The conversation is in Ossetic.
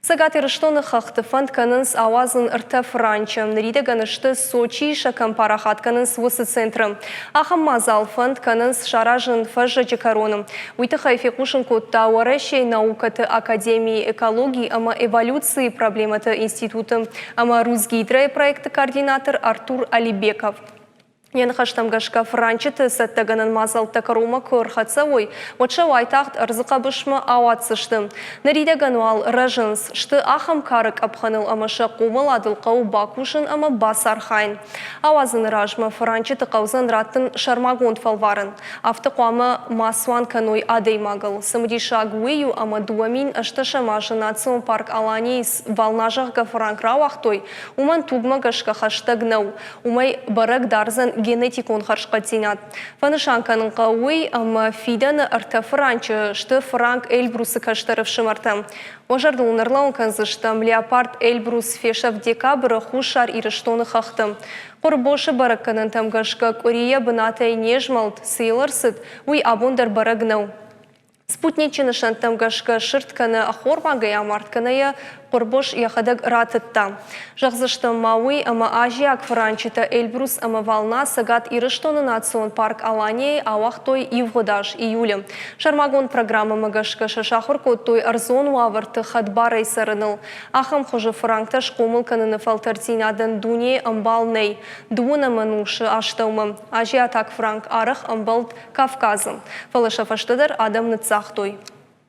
Цӕгат Ирыстоны хӕхты фӕнд кӕнынц ауадзын ӕртӕ фыранчы. Ныридӕгӕн сты Сочийы сӕ кӕм парахат кӕнынц, уыцы центры. Ахӕм мадзал фӕнд кӕнынц саразын фӕззӕджы кӕроны. Уый тыххӕй фехъусын кодта Уӕрӕсейы наукӕты академийы экологи ӕмӕ эволюцийы проблемӕты институты ӕмӕ Русгидройы проекты координатор Артур Алибеков. Йӕ ныхӕстӕм гӕсгӕ, фыранчыты цӕттӕгӕнӕн мадзӕлттӕ кӕронмӕ куы ӕрхӕццӕ уой, уӕд сӕ уайтагъд ӕрдзы хъӕбысмӕ ауадздзысты. Ныридӕгӕн уал рӕзынц, сты ахӕм кары къӕпхӕныл ӕмӕ сӕ хъомыладыл хъӕуы бакусын ӕмӕ бацархайын. Ауадзыны размӕ фыранчыты хъӕудзӕн раттын сӕрмагонд фӕлварӕн. Афтӕ хъуамӕ ма цуан кӕной адӕймагыл. Цымыдисаг уый у, ӕмӕ 2018 азы национ парк Аланийы Волна, зӕгъгӕ, фыранк рауагътой, уымӕн тугмӕ гӕсгӕ хӕстӕг нӕу. Уымӕй бӕрӕг дардзӕн генетикон хӕрзхъӕддзинад. Фӕнысан кӕнын хъӕуы уый, ӕмӕ фидӕны ӕртӕ фыранчы сты фыранк Эльбрусы кӕстӕр ӕфсымӕртӕ. Уӕ зӕрдыл ын ӕрлӕууын кӕндзыстӕм, леопард Эльбрус фесӕфт декабры Хуссар Ирыстоны хӕхты. Хъуырбосы бӕрӕггӕнӕнтӕм гӕсгӕ къуырийӕ бынатӕй не змӕлд, цы йыл ӕрцыд, уый абон дӕр бӕрӕг нӕу. Спутничы нысӕнттӕм гӕсгӕ сырд кӕнӕ ӕххормагӕй амард, кӕнӕ йӕ хъуырбос йӕхӕдӕг ратыдта. Зӕгъдзыстӕм ма уый, ӕмӕ азиаг фыранчытӕ Эльбрус ӕмӕ Волна Цӕгат Ирыстоны национ парк Аланияйы ауагътой ивгъуыд аз июлы. Сӕрмагонд программӕмӕ гӕсгӕ сӕ сахуыр кодтой ӕрдзон уавӕрты хӕдбарӕй цӕрыныл. Ахӕм хуызы фыранктӕ схъомыл кӕныны фӕлтӕрддзинадӕн дунейы ӕмбал нӕй. Дыууынӕм ӕнусы астӕумӕ азиатаг фыранк арӕх ӕмбӕлд Кавказы. Фӕлӕ сӕ фӕстӕдӕр адӕм ныццагътой.